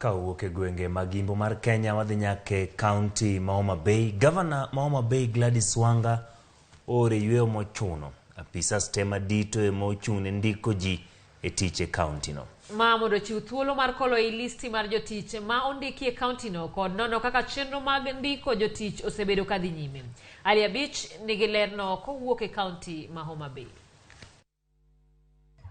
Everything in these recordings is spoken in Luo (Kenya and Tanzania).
Ka owuok e gwenge mag Imbo mar Kenya wadhi nyaka e kaunti ma Homa Bay. Gavana ma Homa Bay Gladys Wanga ooro e yweyo mochuno. Apisas te madito ema ochung' ne ndiko ji e tich e kaunti no. Ma mondo ochiw thuolo mar kolo ei listi mar jotich ma ondiki e kauntino kod nono kaka chenro mag ndiko jotich osebedo kadhi nyime. Ali Abich nigi lerno kowuok e kaunti ma Homa Bay.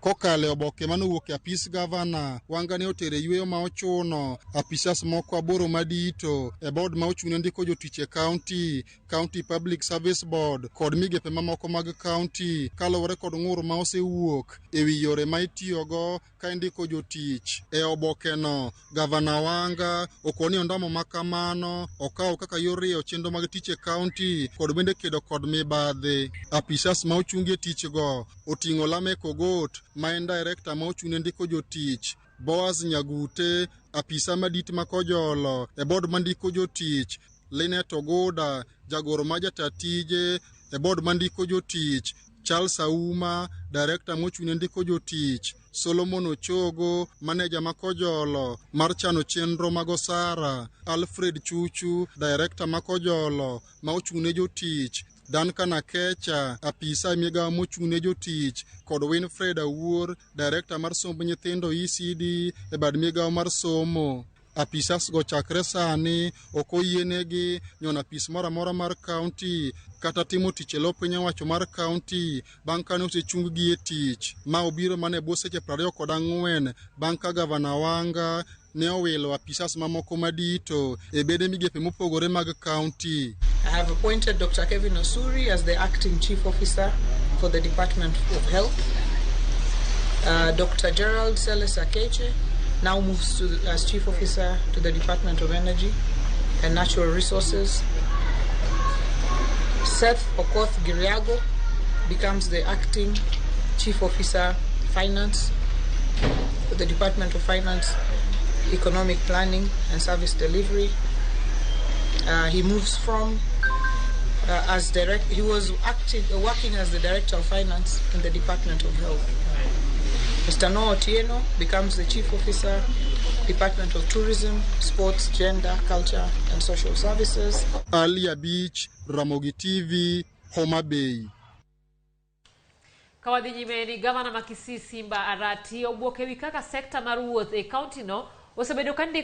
Kokalo e oboke manowuok e apis gavana, Wanga ne otere yueyo ma ochuno apisas moko aboro madito e board ma ochung'ne ndiko jotich e kaunti, County Public Service Board kod migepe mamoko mag kaunti kaluwore kod ng'ur ma osewuok e wi yore ma itiyogo ka indiko jotich. E obokeno, Gavana Wanga okoni ondamo ma kamano okawo kaka yor rieyo chenro mag tich e kaunti kod bende kedo kod mibadhi. Apisas ma ochungi e tich go oting'o Lameck Ogot ma en director ma ochung' ne ndiko jotich, Boaz Nyagute, apisa madit ma Kojolo e board ma ndiko jotich, Linet Oguda, jagoro ma jata tije e board ma ndiko jotich, Charles Auma, director mochung' ne ndiko jotich, Solomon Ochogo, maneja ma Kojolo mar chano chenro mag osara, Alfred Chuchu, director ma Kojolo ma ochung' ne jotich, Duncan Akecha, apisa e migawo mochung' ne jotich, kod Winfred Awuor, director mar somb nyithindo ECD e bad migawo mar somo. Apisas go chakre sani ok oyienegi nyono apis moro amora mar kaunti kata timo tich e lo piny owacho mar kaunti bang' kane osechung gi e tich. Ma obiro mana e bwo seche 24 bang' ka gavana Wanga ne owilo apisas mamoko madito e bede migepe mopogore mag kaunti. I have appointed Dr. Kevin Osuri as the acting chief officer for the Department of Health. Dr. Gerald Seles Akeche now moves as chief officer to the Department of Energy and Natural Resources. Seth Okoth Giriago becomes the acting chief officer finance for the Department of Finance, Economic Planning and Service Delivery. He moves from as direct. He was working as the director of finance in the Department of Health. Mr. Noah Otieno becomes the chief officer, Department of Tourism, Sports, Gender, Culture and Social Services. Ali Abich, Ramogi TV, Homa Bay. Ka wadhi nyime ni gavana ma Kisii Simba Arati obwok ewi kaka sekta mar wuoth e kaunti no osebedo ka ndiko